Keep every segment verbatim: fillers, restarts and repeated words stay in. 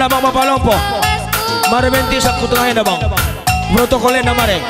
Abang Bapa Lompo. Mari menti sakku tengah enda, Bang. Protokol enda mari.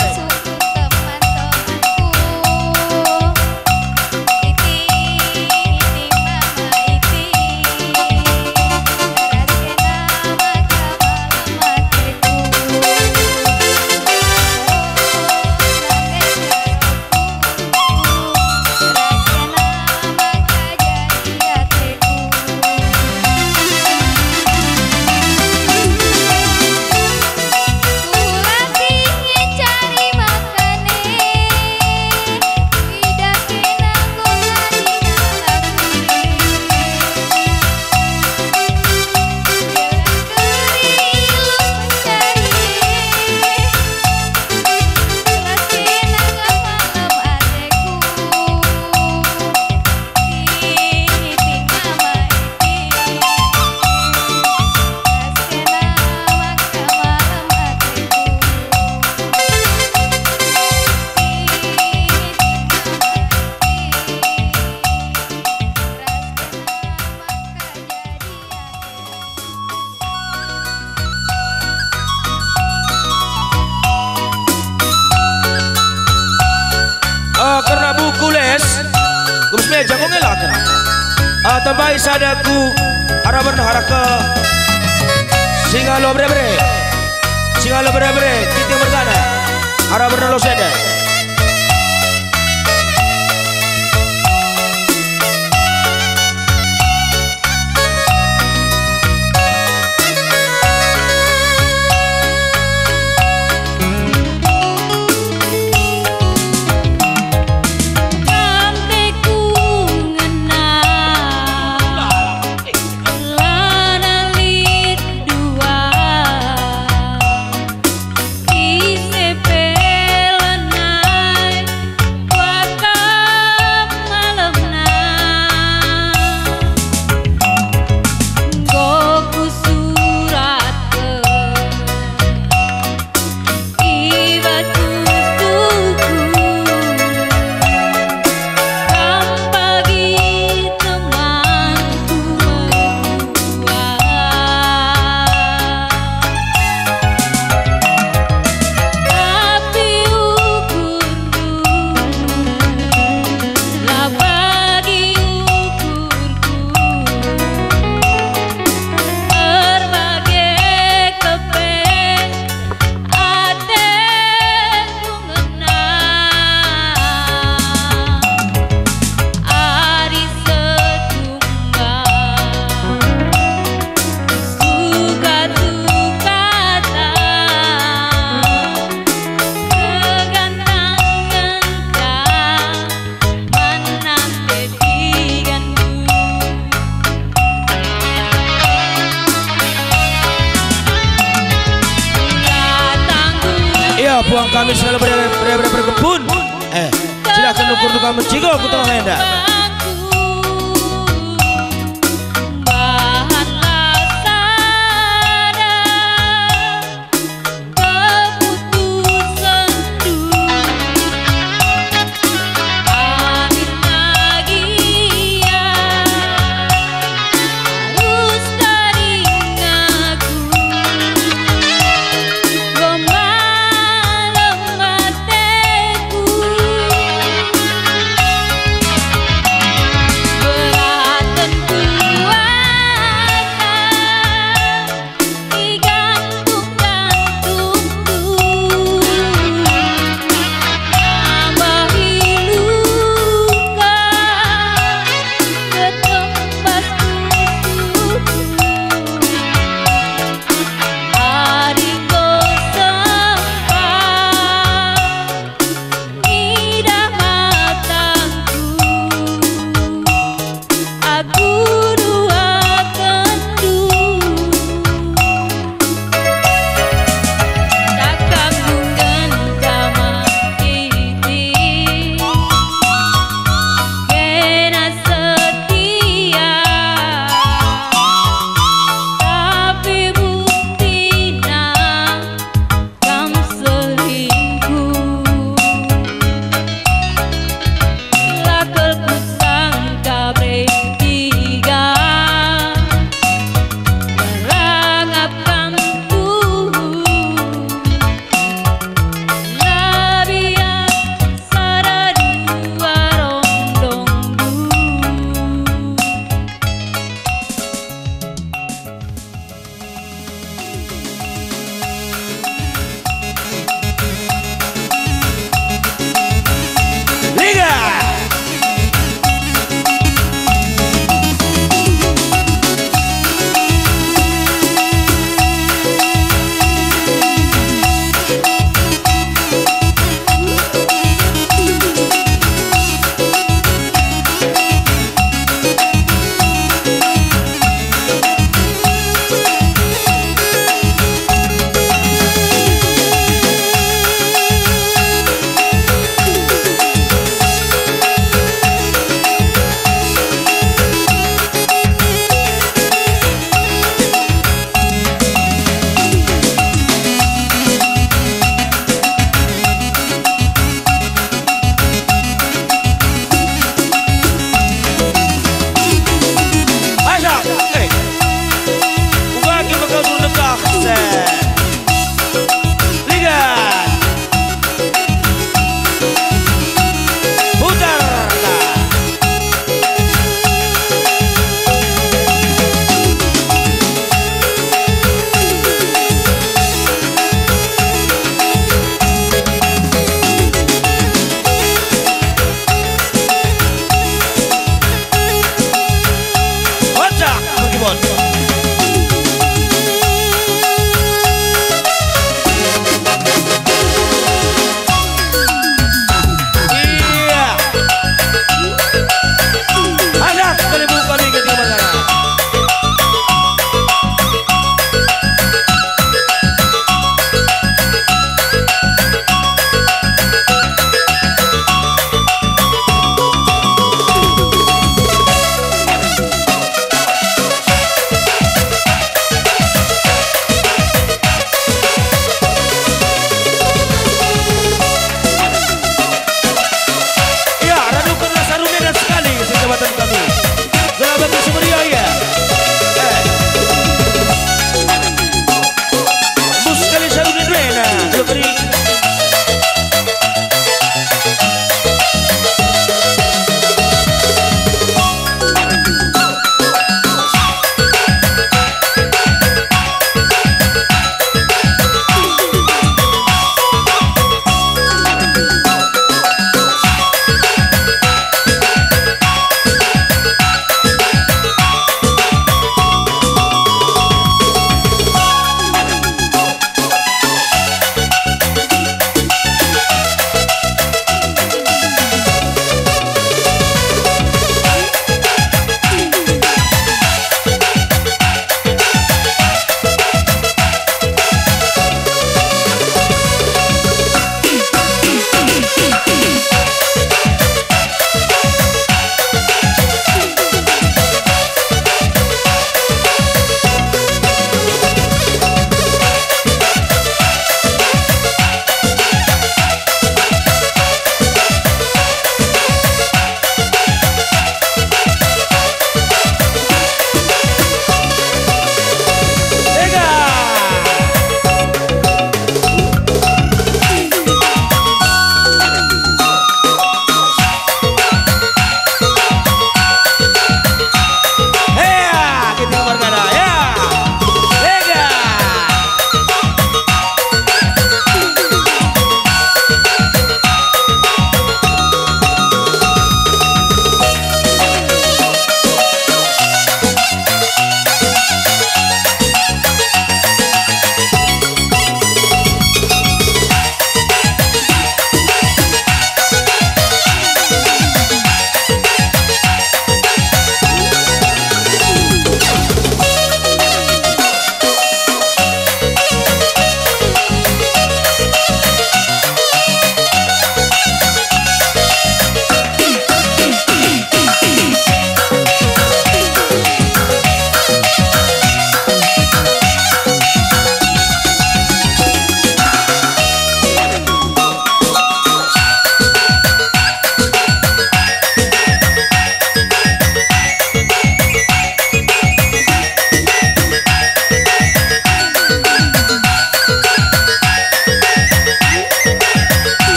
Ah, kerna buku les, ku bas meja enggo ngelaken. Ah, tambahi sada ku arah bernah arah ke Singalo Bere-bere. Singalo Bere-bere, kita mergana. Arah bernah los enda. Ise pe lanai kuakap malemna, enggo kusuratken i batu tugu, kam pagi temanku mertua. Tapi ukurndu la bagi ukurku, erbage kepeng ateku ngena. Ari setunggal suka-sukata, kegantangenca man ate piganndu. Ia puang kami selalu bere-, bere-, bere-, berkebun. Eh, silakan ukur tukang mencigo ku tengah enda. Bahanlah sada keputusenndu. Amin lagi ia arus tading aku. Enggo malem ateku.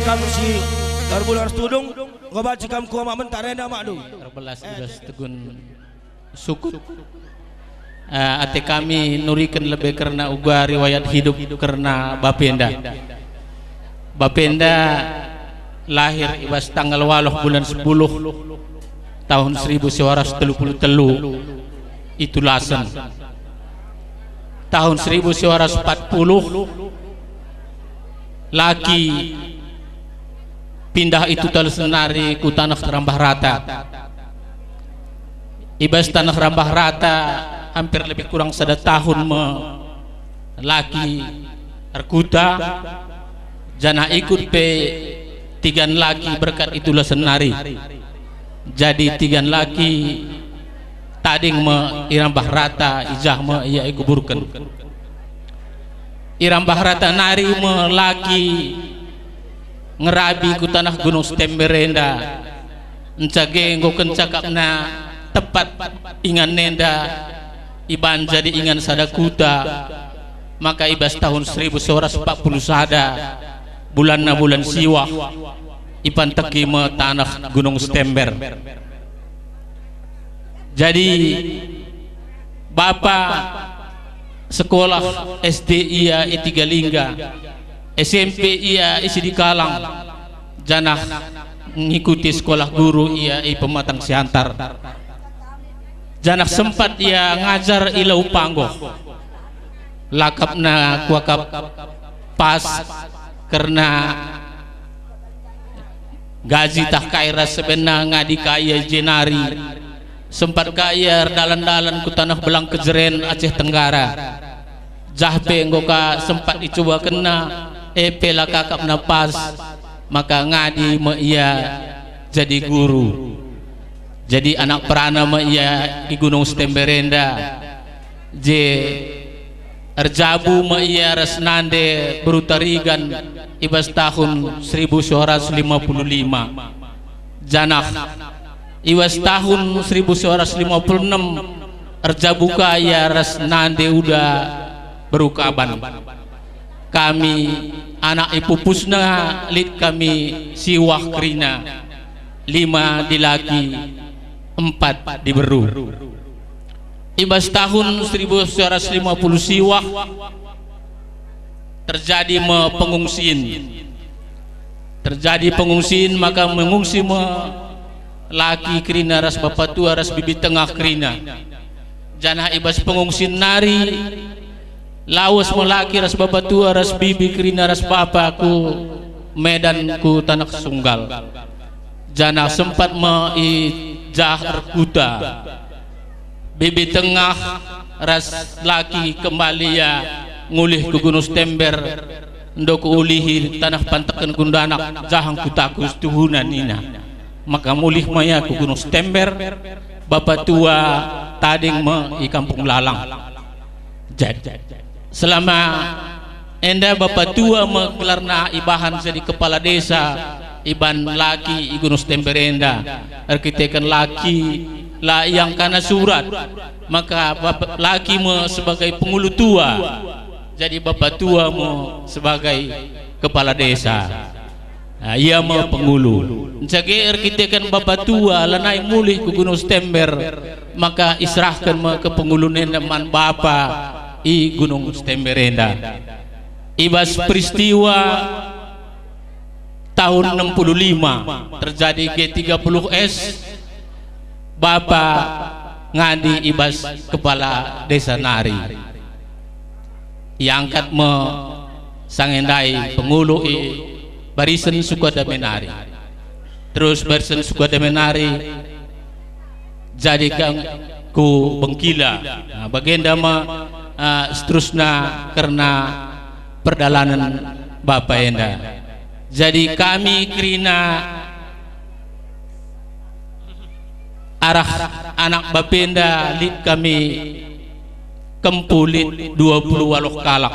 Kam si erbular tudung, ngobaci kam ku amak mentar enda, Mak Dui. Erbelas i bas tegun sukut. Eh, ate kami nuriken lebe kerna uga riwayat hidup kerna bapenda. Bapenda lahir i bas tanggal waluh bulan sepuluh tahun seribu siwara ratus telu puluh telu i Tulasen. Tahun seribu siwara ratus empat puluh, laki pindah i Tulasen nari ku taneh Rambah Rata. I bas taneh Rambah Rata hampir lebih kurang sada tahun me laki erkuta, janah ikut pe tigan laki berkat i Tulasen nari. Jadi tigan laki tading me i Rambah Rata, i jah me ia ikuburken. I Rambah Rata nari me laki ngerabi ku taneh Gunung Stember enda. Encage enggo kencakapna tepat ingan enda iban jadi ingan sada kuta. Maka i bas tahun seribu siwara ratus empat puluh sada, bulanna bulan Siwah, ipanteki me taneh Gunung Stember. Jadi, bapa sekolah S D ia i Tiga Lingga, S M P ia i Sidikalang, janah ngikuti sekolah guru ia i Pematang Siantar. Janah sempat ia ngajar i Lau Panggoh. Lakapna kuakap pas kerna gaji tah kai ras sebenna ngadi ka ia jenari. Sempat ka ia erdalan-dalan ku taneh Belang Kejeren, Aceh Tenggara. Jah pe enggo ka sempat icubakenna, e pe la kakapna pas, maka ngadi me ia jadi guru. Jadi anak perana me ia i Gunung Stember enda, je erjabu me ia ras nande beru Tarigan i bas tahun seribu siwara ratus lima puluh lima. Janah i bas tahun seribu siwara ratus lima puluh enem erjabu ka ia ras nande uda beru Kaban. Kami anak ipupusna lit kami siwah kerina, lima dilaki, empat diberu. I bas tahun seribu siwara ratus lima puluh siwah terjadi me pengungsin. Terjadi pengungsin, maka mengungsi me laki kerina ras bapa tua ras bibi tengah kerina. Janah i bas pengungsin nari, lawes me laki ras bapa tua ras bibi kerina ras bapa ku Medan, ku Taneh Sunggal. Janah sempat me i jah erkuta. Bibi tengah ras laki kembali ia ngulih ku Gunung Stember, enda kuulihi taneh panteken ku ndanak, jah engkutaku situhuna nina. Maka mulih me ia ku Gunung Stember, bapa tua tading me i Kampung Lalang. Jadi, selama enda bapa tua me gelarna ibahan jadi kepala desa iban laki i Gunung Stember enda. Erkiteken laki la iangkana surat, maka bapa, laki me sebagai pengulu tua. Jadi bapa tua me sebagai kepala desa. Ah, ia me pengulu. Encage erkiteken bapa tua lanai mulih ku Gunung Stember, maka iserahken me kepengulun enda man bapa i Gunung Stember enda. I bas peristiwa tahun enam puluh lima terjadi G tiga puluh S, bapa ngadi i bas kepala desa nari. Iangkat me sangendai pengulu i barisen Sukadame nari. Terus barisen Sukadame nari jadi ka ku Bengkila. Nah, bagenda me, eh, seterusna kerna perdalanen bapa enda. Jadi kami kerina arah anak bapenda lit kami kempu lit dua puluh waluh kalak,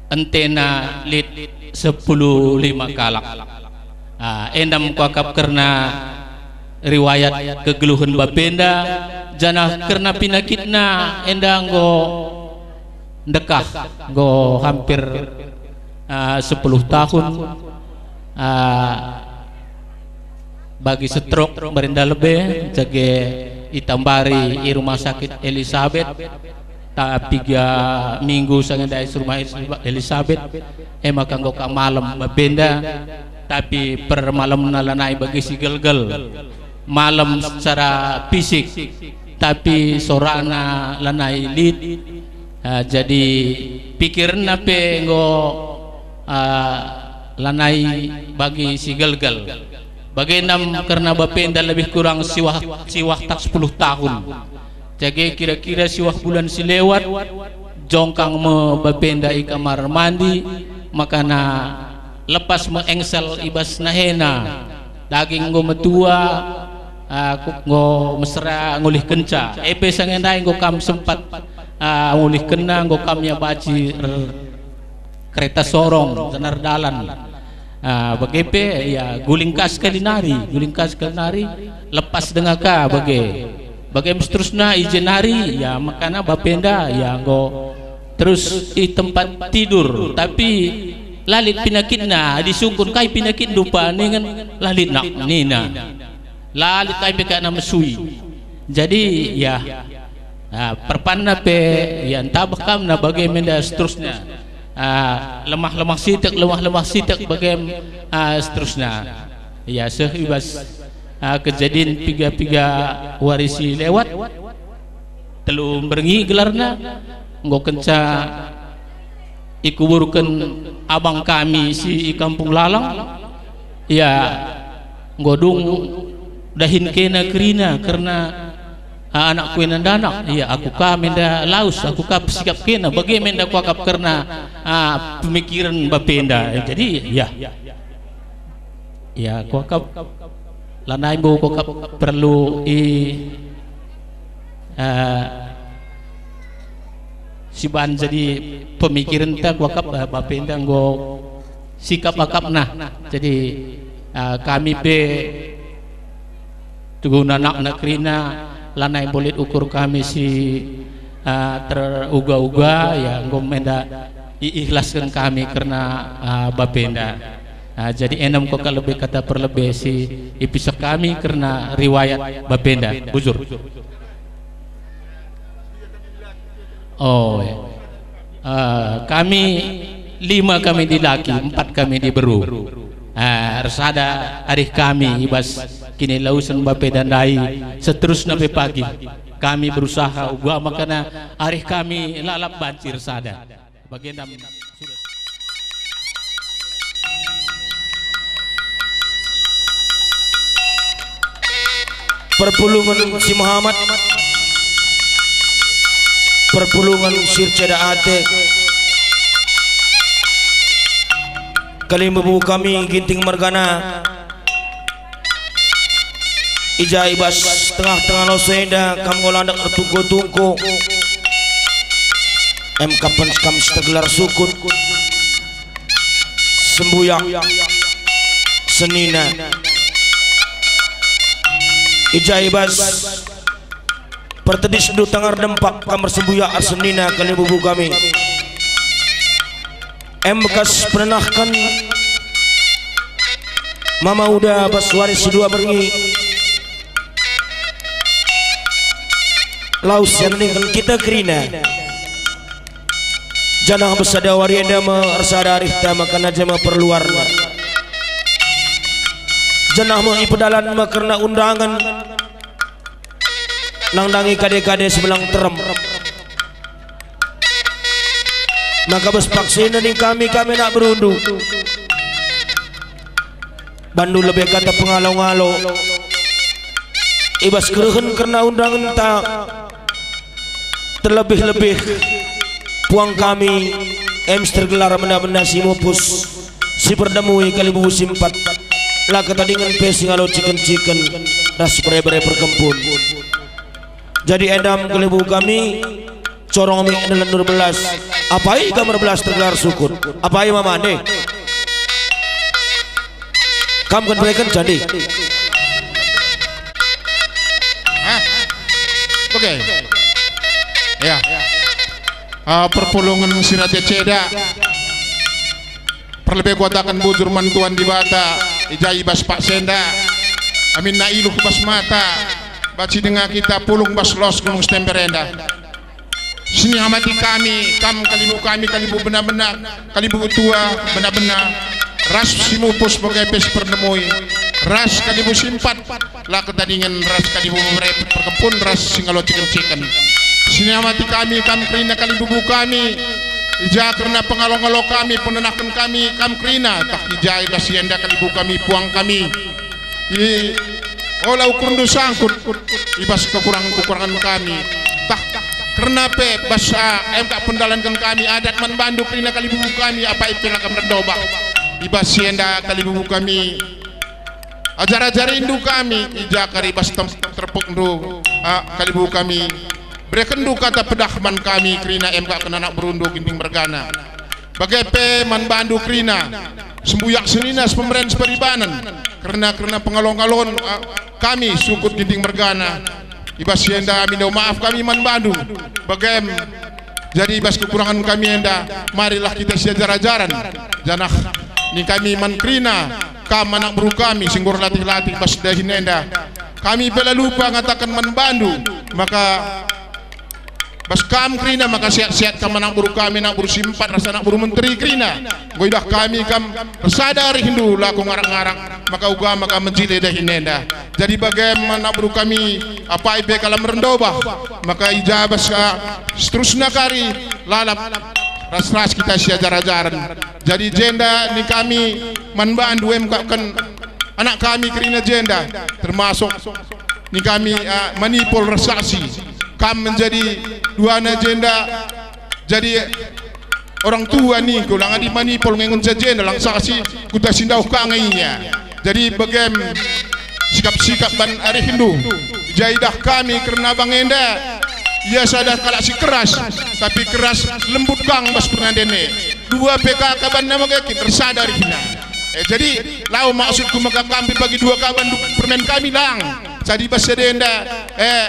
entena lit sepuluh lima kalak. Ah, enda me kuakap kerna riwayat kegeluhen bapenda, janah kerna pinakitna enda enggo ndekah, enggo hampir, ah, sepuluh tahun. ah, bagi stroke merinda lebe, jage itambari i Rumah Sakit Elisabet, ta piga minggu sanga ndai si Rumah Elisabet, e maka enggo ka malem bapenda, tapi per malemna lanai bagi si gelgel. Malem secara fisik, tapi sorana lanai lit. Ah, jadi pikirenna pe enggo, ah, lanai bagi si gelgel. Bagenda kerna bapenda lebih kurang siwah, siwah tak sepuluh tahun. Jage kira-kira siwah bulan si lewat, jongkang me bapenda i kamar mandi, makana lepas me engsel i bas nahena. Daging enggo metua, ah, ku-, enggo mesera ngulihkenca. E pe sanga ndai enggo kam sempat, ah, ngulihkenna, enggo kam iabaci er-, kereta sorong, janah erdalan. Ah, bage pe, ya, guling ka sekali nari, guling ka sekali nari, lepas denga ka bage. Bage me seterusna i je nari, ya, makana bapenda, ya, enggo terus i tempat tidur, tapi la lit pinakitna, disungkun, "Kai pinakitndu, Pa?" ningen, "La lit, Nak," nina. La lit kai pe kena mesui. Jadi, ya, ah, perpanna pe, ya, ntabeh kam na bage menda seterusna. Ah, lemah-lemah sitek, lemah-lemah sitek bage, ah, seterusna. Ya, seh i bas, ah, kejadin piga-piga wari si lewat, telu mberngi gelarna, enggo kenca ikuburken abang kami si i Kampung Lalang, ya, enggo dung dahin kena kerina kerna, ah, anakku enda ndanak. Ya, aku ka menda laus, aku ka pesikap kena, bage menda kuakap kerna, ah, pemikiren bapenda. Jadi, ya. Ya, kuakap lanai mbo kuakap perlu i, eh, siban jadi pemikirenta kuakap, eh, bapenda enggo sikap akapna. Jadi, eh, kami pe tugu anakna kerina lanai mbo lit ukur kami si, eh, teruga-uga, ya, enggo menda iikhlasken kami kerna, eh, bapenda. Ah, jadi enem kuakap lebe kata perlebe si ipisah kami kerna riwayat bapenda. Bujur. Oh, ya. Ah, kami lima kami dilaki, empat kami diberu. Ah, ersada arih kami i bas kinilausen bapenda ndai, seterusna pe pagi. Kami berusaha uga makana arih kami lalap banci ersada. Bagenda sudah. Perpulungen si mehamat, perpulungen si erceda ate, kalimbubu kami Ginting mergana, i ja i bas tengah-tengah lawes enda kam enggo landek ertungko-tungko. Em kapen kam si tergelar sukut, sembuyak senina. I ja i bas pertedisndu tangar dempak kam ersembuyak senina kalimbubu kami. Em bekas penenahken Mama Uda bas wari si dua berngi. Lawes ianeningken kita kerina. Janah besada wari enda me ersada arihta maka naja me perluarna. Janah me ipedalan me kerna undangen. Nandangi kade-kade sebelang terem. Maka bas paksina ning kami, kami anak berundu. Bandu lebe kata pengalo-ngalo. I bas kerehen kerna undangenta. Terlebih-lebih puang kami, em si tergelar mena-mena si mupus. Si perdemui kalimbubu si empat, la ketadingen pe si ngalo ciken-ciken ras bere-bere perkempun. Jadi endam kalimbubu kami, corong mi nelendur belas. Apai kam erbelas tergelar sukut? Apai mama ndeh? Kam kan bereken jadi? Hah? Oke. Ya. Ah, perpulungen si rate ceda. Perlebe kuataken bujur man Tuhan Dibata, i ja i bas paksa enda. Aminna iluh bas mata, banci denga kita pulung bas los Gunung Stember enda. Siniamati kami, kam kalimbubu kami, kalimbubu bena-bena, kalimbubu tua bena-bena, ras si mupus bage pe si pernemui, ras kalimbubu si empat, la ketadingen ras kalimbubu bere perkempun ras si ngalo ciken-ciken. Siniamati kami, kam kerina kalimbubu kami, i ja kerna pengalo-ngalo kami, pengenahken kami, kam kerina, tah i ja i bas si enda kalimbubu kami, puang kami. I, ola ukurndu sangkut i bas kekurangen-kekurangen kami. Tah, kerna pe bas, ah, em kap pendalanken kami adat man bandu kerina kalimbubu kami, apai pe la kam erdobah. I bas si enda kalimbubu kami, ajar-ajarindu kami, i ja kari bas tem-, terpukndu, ah, kalimbubu kami. Berekenndu kata pedah man kami kerina em kap kena anak berundu Ginting mergana. Bage pe man bandu kerina, sembuyak senina, sepemeren, seperibanen, kerna-kerna pengalo-ngalon, ah, kami sukut Ginting mergana. I bas si enda minda maaf kami man bandu. Bagem, jadi i bas kekurangen kami enda, marilah kita siajar-ajaren, janah ning kami man kerina, kam anak beru kami si enggo erlatih-latih bas dahin enda. Kami pe la lupa ngataken man bandu, maka bas kam kerina maka sehat-sehat kam anak beru kami, anak beru si empat ras anak beru menteri kerina. Enggo idah kami kam ersada arihndu lako ngarak-ngarak, maka uga maka menjile dahin enda. Jadi bagem anak beru kami, apai pe kalam erdobah, maka i ja bas ka seterusna kari lalap ras-ras kita siajar-ajaren. Jadi jenda ning kami man bandu em kap ken anak kami kerina jenda, termasuk ning kami, ah, Manipol ras Saksi. Kam menjadi duana jenda, jadi orang tua ningku, lang adi Manipol nge ngenca jenda, lang Saksi kuta si ndauh ka nge ia. Jadi bagem sikap-sikap ban arihndu, ja idah kami kerna abang enda. Ia sada kalak si keras, tapi keras lembut kang bas pernanden e. Dua pe ka kabanna maka kin ersada arihna. Eh, jadi, lau maksudku maka kam pe bagi dua kaban du-, permen kami lang. Jadi bas enda, eh,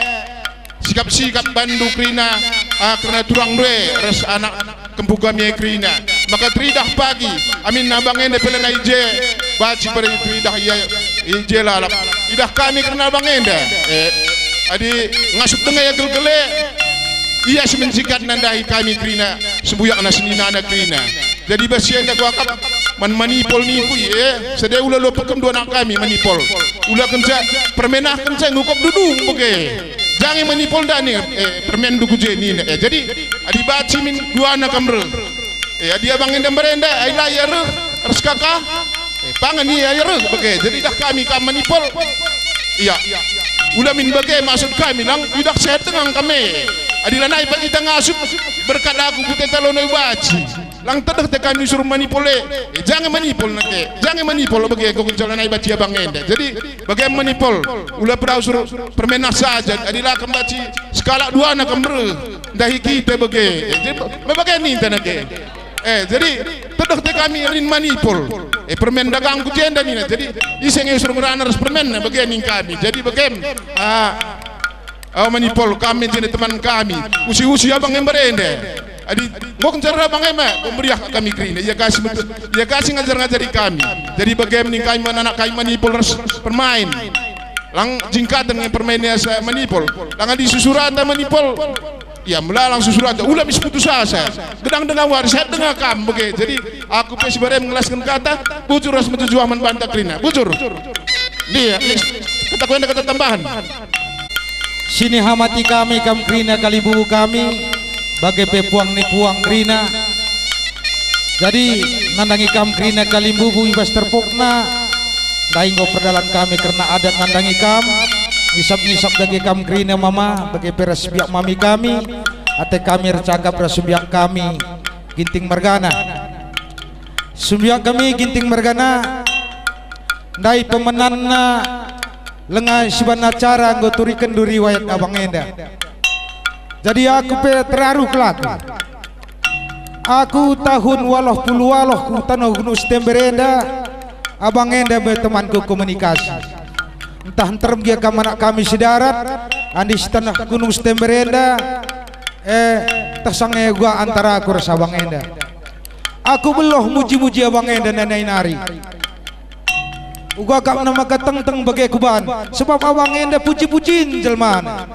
sikap-sikap bandu kerina, ah, kerna turang due ras anak kempu kami e kerina. Maka teridah pagi, aminna abang enda pe lanai i je, banci bari teridah ia i je lalap. Idah kami kerna abang enda. Eh, adi ngasup denga ia gelgele, ia si mencikat nandahi kami kerina, sembuyakna seninana kerina. Jadi bas si enda kuakap man Manipol ningku, eh, sada ula lo pekem dua anak kami Manipol. Ula kenca permenah kenca ngukop dudung bage. Jange Manipol ndani, eh, permen duku je nina. Eh, jadi adi banci min duana kam reh. Eh, adi abang enda mbarenda, ai la ia reh, ras kaka. Eh, pangan ia ia reh bage. Jadi idah kami kam Manipol. Ia. Ula min bage maksud kami lang, idah sehat dengan kami. Adi lanai bagi kita ngasup, berkat aku kute talona banci. Lang tedeh te kami suruh Manipol e. Eh, jange Manipol nake. Jange Manipol bage enggo kenca lanai banci abang enda. Jadi, bage Manipol, ula perau suruh permenah saja. Adi la kam banci sekalak duana kam reh. Ndahi kita bage. Eh, jadi, ba-, bage ninta nake. Eh, jadi, tedeh te kami rin Manipol. Eh, permen dagangku jenda nina. Jadi, ise nge suruh ngerana ras permen, bage ning kami. Jadi, bage, ah, Oh, Manipol, kami jadi teman kami. Usi-usi abang e mbarenda. Adi, enggo kenca reh abang e me, enggo meriah kami kerina. Ia kasih betul, ia kasih ngajar-ngajari kami. Jadi bagem ning kami anak kami Manipol ras permain. Lang jingkaten nge permain asa Manipol. Lang adi susurata Manipol. Ia melalang susurata. Ula mis putus asa. Gedang denga wari, sehat denga kam bage. Jadi aku pe si barem ngelasken kata, bujur ras mejuah man banta kerina. Bujur. Dia, kata ku enda kata tambahan. Sinihamati kami kam kerina kalimbubu kami, bage pe puang ni puang kerina. Jadi, nandangi kam kerina kalimbubu i bas terpukna, ndai enggo perdalan kami kerna adat nandangi kam, ngisap-ngisap dage kam kerina mama, bage pe ras biak mami kami, ate kami ercakap ras biak kami, Ginting mergana. Sumbiak kami Ginting mergana, ndai pemenanna lenga siban acara enggo turikenndu riwayat abang enda. Jadi aku pe terharu kelaku. Aku tahun waluh puluh waluh ku tanoh Gunung Stember enda, abang enda me temanku komunikasi. Ntah nterem gia kam anak kami si darat, andi si tanoh Gunung Stember enda, eh, teh sange gua antara aku ras abang enda. Aku beluh muji-muji abang enda nai-nai nari. Uga kap maka tengteng bage kuban, sebab abang enda puji-pujin jelmana.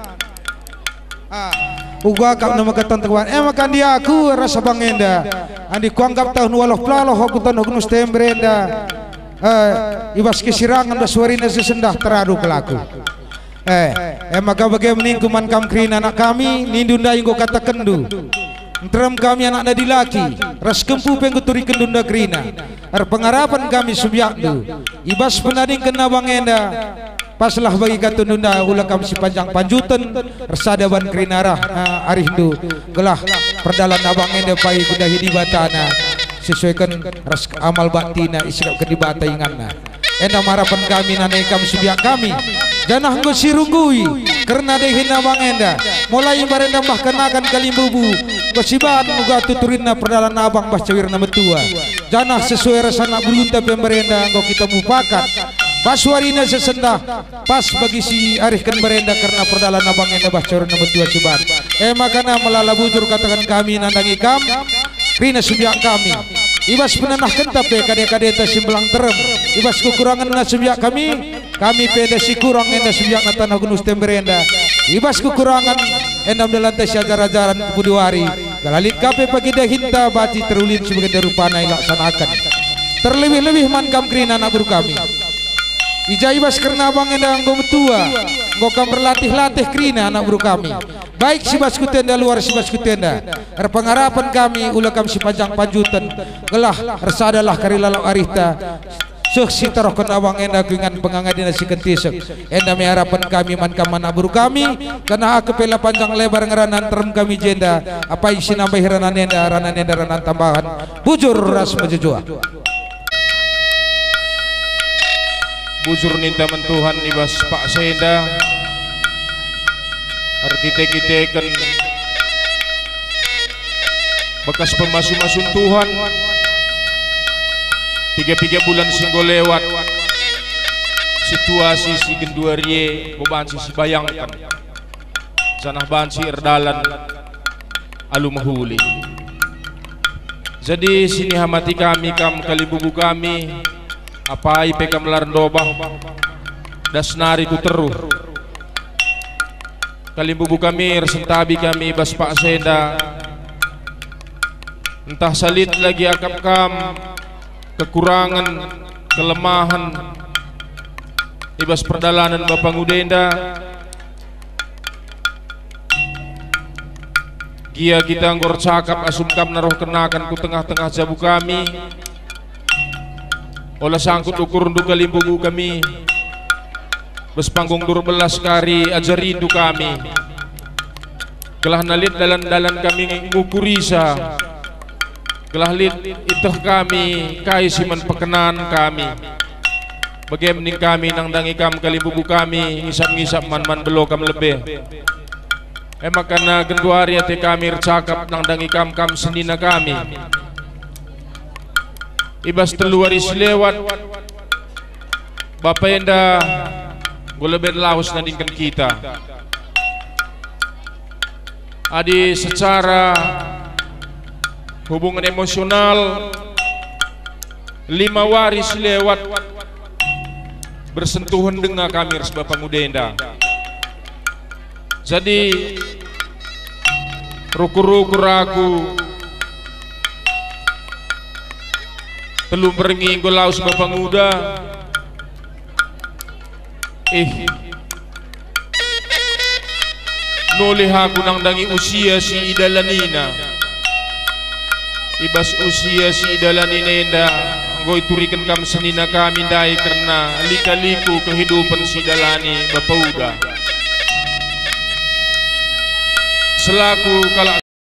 Ah, uga kap maka tengteng kuban. E maka adi aku ras abang enda, adi kuanggap tahun waluh pelaluh aku taneh Gunung Setember enda, eh, i bas kesirangen ras warina si sendah teradu kal aku. Eh, e maka bage me ningku man kam kerina anak kami, nindu ndai enggo katakenndu. Nterem kami anakna dilaki, ras kempu pe enggo turikenndu nda kerina. Erpengarapen kami subiakndu. I bas penadingken abang enda, paslah bagi katundu nda ula kam si panjang panjuten, ersada ban kerina arah, eh, arihndu, gelah perdalan abang enda pagi kudahi Dibatana, sesuaiken ras amal baktina isikapken Dibata inganna. Enda me harapen kami nandangi kam subiak kami, janah enggo sirunggui kerna dahin abang enda, mulai mbarenda mbah kenakan kalimbubu, enggo siban uga tuturinna perdalan abang bas cawirna metua, janah sesuai ras anak berunta pe mbarenda enggo kita mupakat. Bas warina si sendah, pas bagi si arihken mbarenda kerna perdalan abang enda bas cawirna metua siban. E maka na melala bujur kataken kami nandangi kam, kerina subiak kami. I bas penenahkenta pe kade-kadenta si mbelang nterem. I bas kekurangenna subiak kami, kami pe enda si kurang enda subiakna taneh Gunung Setember enda. I bas kekurangen enda mendalanta si ajar-ajaren kepudi wari, gelah lit ka pe pagi dahinta banci terulin si bagenda rupana ilaksanaken. Terlebih-lebih man kam kerina anak beru kami. I ja i bas kerna abang enda enggo metua, enggo kam berlatih-latih kerina anak beru kami. Baik si bas kuta enda, luar si bas kuta enda. Erpengarapen kami ula kam si panjang panjuten, gelah ersadalah kari lalap arihta, seh si tarohken abang enda ku ingan pengangadina si kentisek. Enda me harapen kami man kam anak beru kami, janah ake pe la panjang lebar ngerana nterem kami jenda, apai si nambahi ranan enda, ranan enda ranan tambahan. Bujur ras mejuah-juah. Bujur ninta man Tuhan i bas paksa enda, erkite-kiteken bekas pemasu-masun Tuhan, piga-piga bulan si enggo lewat, situasi si genduari e enggo banci sibayangken, janah banci erdalan alu mehuli. Jadi sinihamati kami kam kalimbubu kami, apai pe kam la erndobah, das nari ku teruh. Kalimbubu kami ersentabi kami i bas paksa enda, ntah salit lagi akap kam kekurangen, kelemahen i bas perdalanen bapa nguda enda. Gia kita enggo ercakap asum kam narohkenaken ku tengah-tengah jabu kami. Ola sangkut ukurndu kalimbubu kami, bas panggung dua belas kari ajarindu kami. Gelah na lit dalan-dalan kami ngukurisa, gelah lit iteh kami kai si man pekenan kami. Bage me ning kami nandangi kam kalimbubu kami, ngisap-ngisap man-man belo kam lebe. E maka na genduari ate kami ercakap nandangi kam, kam senina kami. I bas telu wari si lewat, bapa enda enggo leben lawes nadingken kita. Adi secara hubungan emosional, lima wari si lewat bersentuhan denga kami ras bapa nguda enda. Jadi, rukur-rukur aku telu berngi enggo lawes bapa nguda. Eh, nulih aku nandangi usia si idalanina. I bas usia si idalanina enda, enggo ituriken kam senina kami ndai kerna lika-liku kehidupen si idalani bapa nguda. Selaku kalak